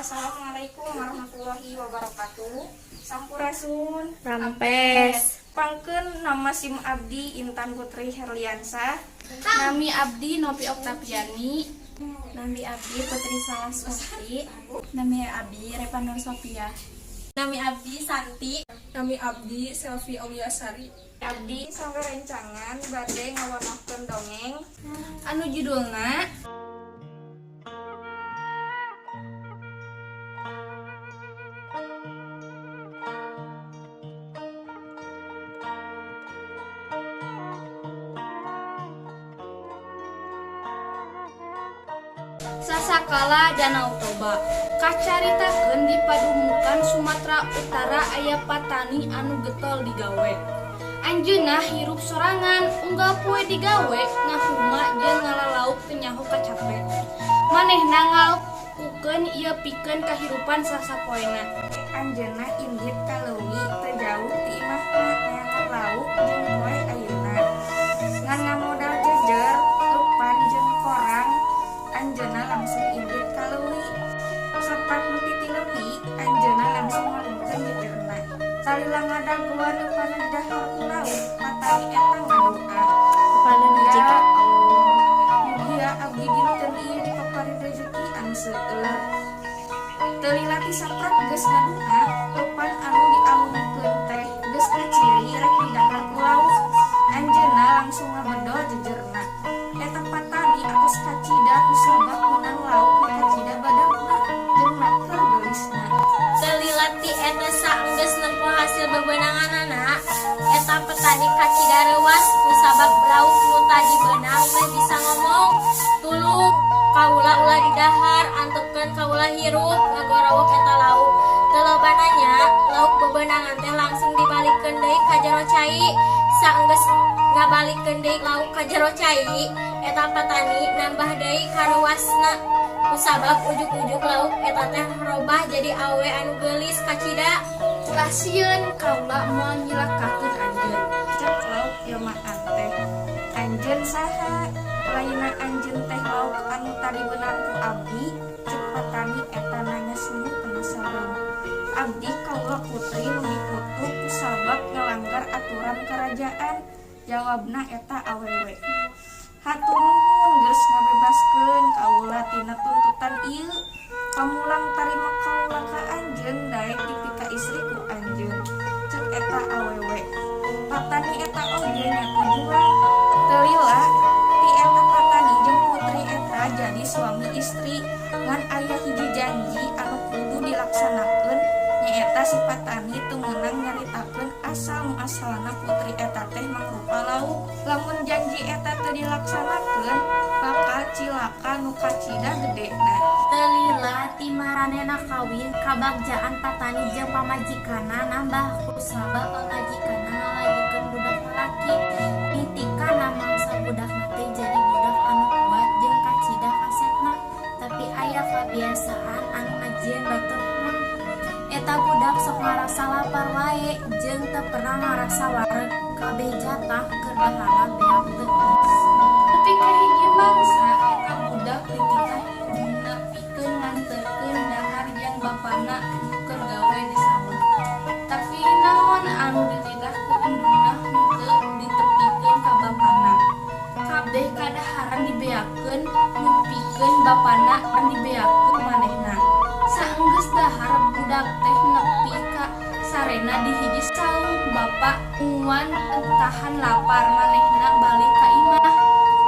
Assalamualaikum warahmatullahi wabarakatuh. Sampurasun. Rampes. Pangkeun nama sim abdi Intan Putri Herliansyah. Nami abdi Nopi Oktaviani. Nami abdi Putri Salaswati. Nami abdi Repa Nur Sofia. Nami abdi Santi. Nami abdi Selvi Auliasari. Abdi sampai rencangan bade ngawanohkeun dongeng anu judulna Sasakala Danau Toba. Kacaritakeun di padumukan Sumatera Utara aya patani anu getol digawe. Anjeunna hirup sorangan, unggal poe digawe ngahuma jeung ngalalauk teu nyaho kacape. Manehna ngalakukeun ieu pikeun kahirupan sasapoena. Anjeunna indit ka leuwi teu jauh ti imahna neangan lauk jeung poe ayeuna. Ngan ngamodal jejer, lupan jeung korang, anjeunna langsung indit ka leuwi. Saprak nepi ti leuwi, anjeunna langsung ngalungkeun jejerna. Salila ngadagoan eupanna didahar ku lauk, patani eta ngadoa. Ya Allah, mugia abdi dinten ieu dipaparin rezeki anu seueur. Teu lila ti saprak geus ngadua, eupan anu dialungkeun teh geus kaciri rek didahar ku lauk. Anjeunna langsung ngabedol jejerna. Eta patani atos kacida kusabab meunang lauk nu kacida badagna jeung naker geulisna. Teu lila ti eta saenggeus nempo hasil bebenanganana, eta petani kacida reuwas kusabab lauk nu tadi beunang teh bisa ngomong. Tulung kaula ulah didahar, antepkeun kaula hirup, ngagorowok eta lauk. Teu loba nanya, lauk bebenangan teh langsung dibalikeun deui ka jero cai. Saenggeus ngabalikeun deui lauk ka jero cai, eta petani nambah deui karuwasna kusabab ujug-ujug lauk eta teh robah jadi awewe anu geulis kacida. Ulah sieun, kaula moal nyilakakeun anjeun. Cek lauk jelmaan teh. Anjeun saha? Lainna anjeun teh lauk anu tadi beunang ku abdi? Cek patani eta nanya sungguh penasaran. Abdi kaula putri nu dikutuk kusabab ngalanggar aturan kerajaan. Jawabna eta awewe. Hatur nuhun geus ngabebaskeun kaula tina tuntutan ieu. Pamulang tarima kaula ka anjeun daek dipika istri ku anjeun. Cek eta awewe. Patani eta oge nyatujuan. Teu lila ti eta patani jeung putri eta jadi suami istri ngan aya hiji janji anu kudu dilaksanakeun nyaeta si patani teu meunang nyaritakeun asal muasalna putri eta teh mangrupa lauk. Lamun janji eta teu dilaksanakeun bakal cilaka nu kacida gedena. Teu lila ti maranehna kawin, kabagjaan patani jeung pamajikanna nambah kusabab pamajikanna ngalahirkeun budak lalaki. Nitikana mangsa budakna teh jadi budak anu kuat jeung kacida kasepna. Tapi aya kabiasaan anu ngajieun batur mah. Eta budak sok ngarasa lapar wae jeung teu pernah ngarasa wareg, kabeh jatah keur daharna beak teu geus. Nepi ka hiji mangsa eta budak dititah indungna pikeun nganterkeun dahar jang bapana nu keur gawe di sawah. Tapi naon anu dititah ku indungna henteu ditepikeun ka bapana. Kabeh kadaharan dibeakeun nu pikeun bapana dibeakeun manehna. Saenggeus dahar budak teh nepi ka sarena di hiji saung bapa nguan tahan lapar manehna balik ka imah.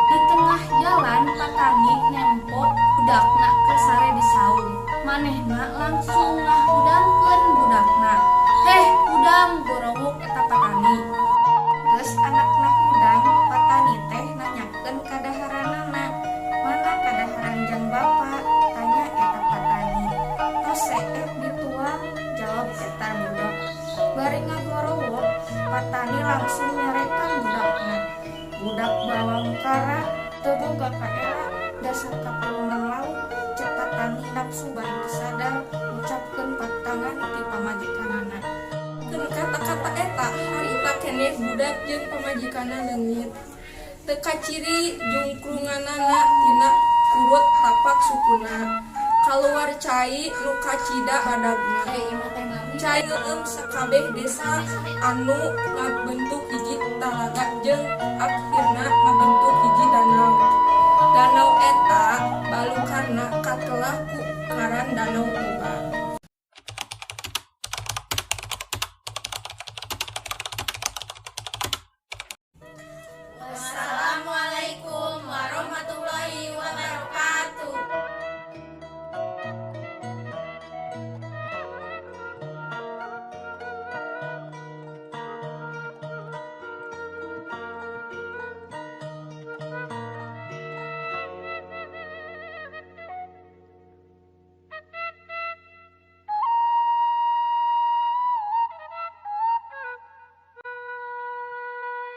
Di tengah jalan patani nempo budakna keur sare di saung. Manehna langsung ngahudangkeun budakna. Heh hudang, gorowok eta patani. Geus anakna hudang, patani teh nanyakeun kadaharanana. Mana kadaharan jang bapa? Tanya eta patani. Tos seep dituang, jawab eta budak. Bari ngagorowok, patani langsung nyarekan budakna. Budak bawang kara teu boga kaera dasar kapulungan lauk. Cek patani nafsu bari teu sadar ngucapkeun patangan ti pamajikanana. Keun kata-kata eta harita keneh budak jeung pamajikanna leungit. Teu kaciri jungkrunganana tina kurut tapak sukuna. Kaluar cai nu kacida badagna. Cai ngeueum sakabeh desa anu ngabentuk hiji talaga jeung akhirna ngabentuk hiji danau. Danau eta balukarna katelah ku ngaran Danau